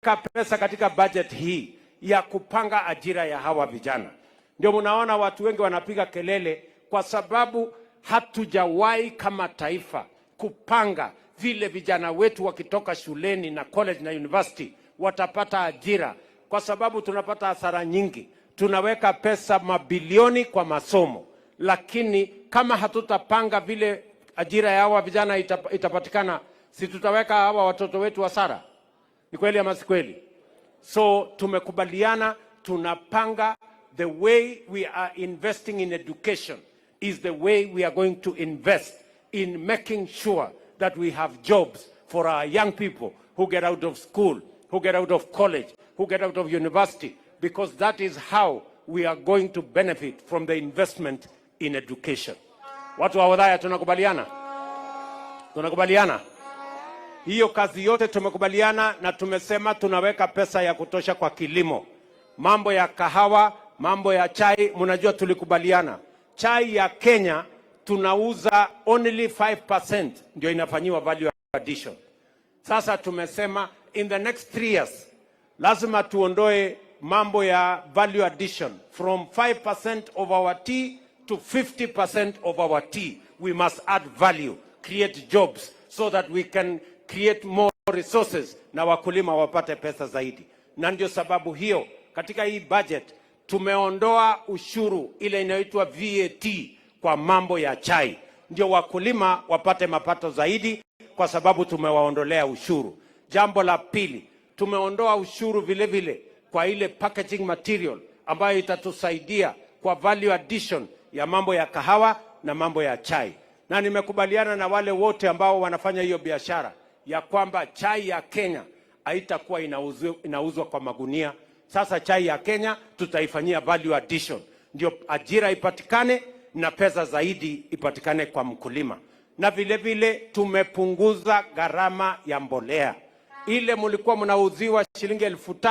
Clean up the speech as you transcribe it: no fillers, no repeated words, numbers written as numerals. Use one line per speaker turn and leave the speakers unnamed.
Pesa katika budget hii ya kupanga ajira ya hawa vijana. Ndio mnaona watu wengi wanapiga kelele, kwa sababu hatujawahi kama taifa kupanga vile vijana wetu wakitoka shuleni na college na university watapata ajira, kwa sababu tunapata hasara nyingi. Tunaweka pesa mabilioni kwa masomo, lakini kama hatutapanga vile ajira ya hawa vijana itapatikana, si tutaweka hawa watoto wetu hasara? Ni kweli ama si kweli? So tumekubaliana tunapanga, the way we are investing in education is the way we are going to invest in making sure that we have jobs for our young people who get out of school, who get out of college, who get out of university, because that is how we are going to benefit from the investment in education. Watu wa Othaya, tunakubaliana? Tunakubaliana? Hiyo kazi yote tumekubaliana na tumesema tunaweka pesa ya kutosha kwa kilimo. Mambo ya kahawa, mambo ya chai, mnajua tulikubaliana. Chai ya Kenya tunauza only 5% ndio inafanyiwa value addition. Sasa tumesema in the next 3 years lazima tuondoe mambo ya value addition from 5% of our tea to 50% of our tea. We must add value, create jobs so that we can create more resources na wakulima wapate pesa zaidi. Na ndio sababu hiyo katika hii budget tumeondoa ushuru ile inayoitwa VAT kwa mambo ya chai, ndio wakulima wapate mapato zaidi, kwa sababu tumewaondolea ushuru. Jambo la pili, tumeondoa ushuru vile vile kwa ile packaging material ambayo itatusaidia kwa value addition ya mambo ya kahawa na mambo ya chai, na nimekubaliana na wale wote ambao wanafanya hiyo biashara ya kwamba chai ya Kenya haitakuwa inauzwa kwa magunia. Sasa chai ya Kenya tutaifanyia value addition, ndio ajira ipatikane na pesa zaidi ipatikane kwa mkulima. Na vile vile tumepunguza gharama ya mbolea ile mlikuwa mnauziwa shilingi 5,000.